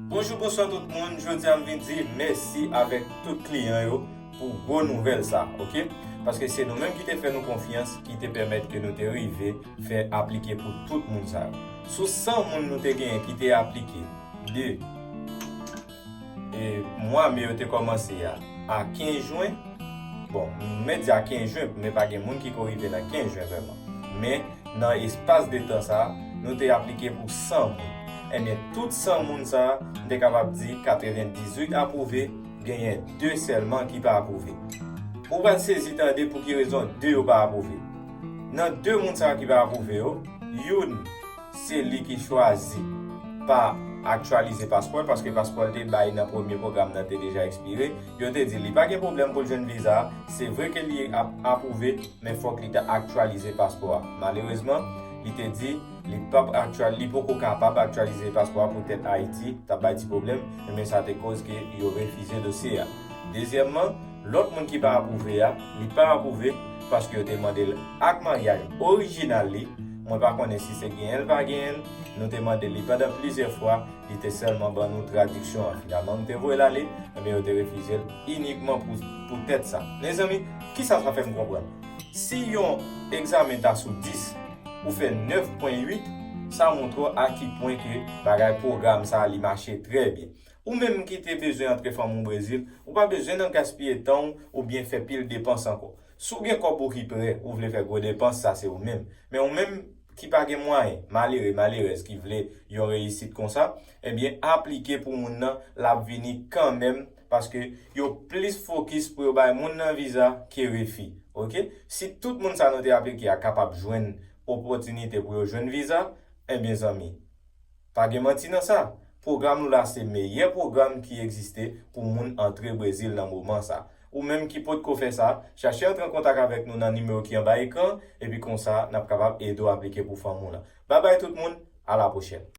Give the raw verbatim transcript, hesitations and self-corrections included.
Bonjou, bonswa tout moun. Jodi a m vin di mèsi avèk tout kliyan yo pou gwo nouvèl sa, oke? Paske se nou menm ki te fè nou konfyans, ki te pèmèt ke nou te rive fè aplike pou tout moun sa yo. Sou san moun nou te genyen ki te aplike de e mwa me yo te kòmanse a, a kenz jen. Bon, m mèt di a kenz jen, men pa gen moun ki ko rive nan kenz jen vrèman. Men nan espas de tan sa, nou te aplike pou san moun. Ebyen, tout san moun sa, m te kapab di katrevendizuit apwouve, genyen de sèlman ki pa apwouve. Ou pral sezi tande pou ki rezon de yo pa apwouve. Nan de moun sa ki pa apwouve yo, youn se li ki chwazi pa aktyalize paspò l, paske paspò l te bay nan premye pwogram nan te deja ekspire. Yo te di li pa gen pwoblèm pou l jwenn viza a. Se vre ke li ap apwouve, men fòk li ta aktyalize paspò a. Malerezman, li te di li p ap aktyal, li poko kapab aktyalize paspò a poutèt Ayiti t ap bay ti pwoblèm, men sa te koz ke yo refize dosye a. Dezyèmman, lòt moun ki pa apwouve a, li pa apwouve paske yo te mande l ak maryaj orijinal li. Mwen pa konnen si se genyen l pa genyen l. Nou te mande li pandan plizyè fwa, li te sèlman ban nou tradiksyon an. Finalman, nou te voye l ale, ebyen yo te refize l inikman pou, pou tèt sa. Mezanmi, kisa sa fè m konprann? Si yon egzamen ta sou dis, ou fè nèf pwen uit, sa montre w a ki pwen ke bagay pwogram sa a li mache trè byen. Ou menm ki te bezwen antre fanmi w Brezil, ou pa bezwen nan gaspiye tan w oubyen fè pil depans ankò. Si w gen kòb ou ki prè, ou vle fè gwo depans, sa se ou menm. Men ou menm ki pa gen mwayen, malere, malerèz ki vle yon reyisit konsa, ebyen, aplike pou moun nan, l ap vini kanmenm, paske yo plis fokis pou yo bay moun nan viza ke refi, oke? Si tout moun sa nou te aplike a kapab jwenn opòtinite pou yo jwenn viza, ebyen, zanmi, pa gen manti nan sa. Pwogram nou la se meyè pwogram ki egziste pou moun antre Brezil nan moman sa. Ou menm ki potko fè sa, chache antre an kontak avèk nou nan nimewo ki anba ekran, epi konsa, n ap kapab ede w aplike pou fanmi w lan. Babay tout moun, a la pwochèn.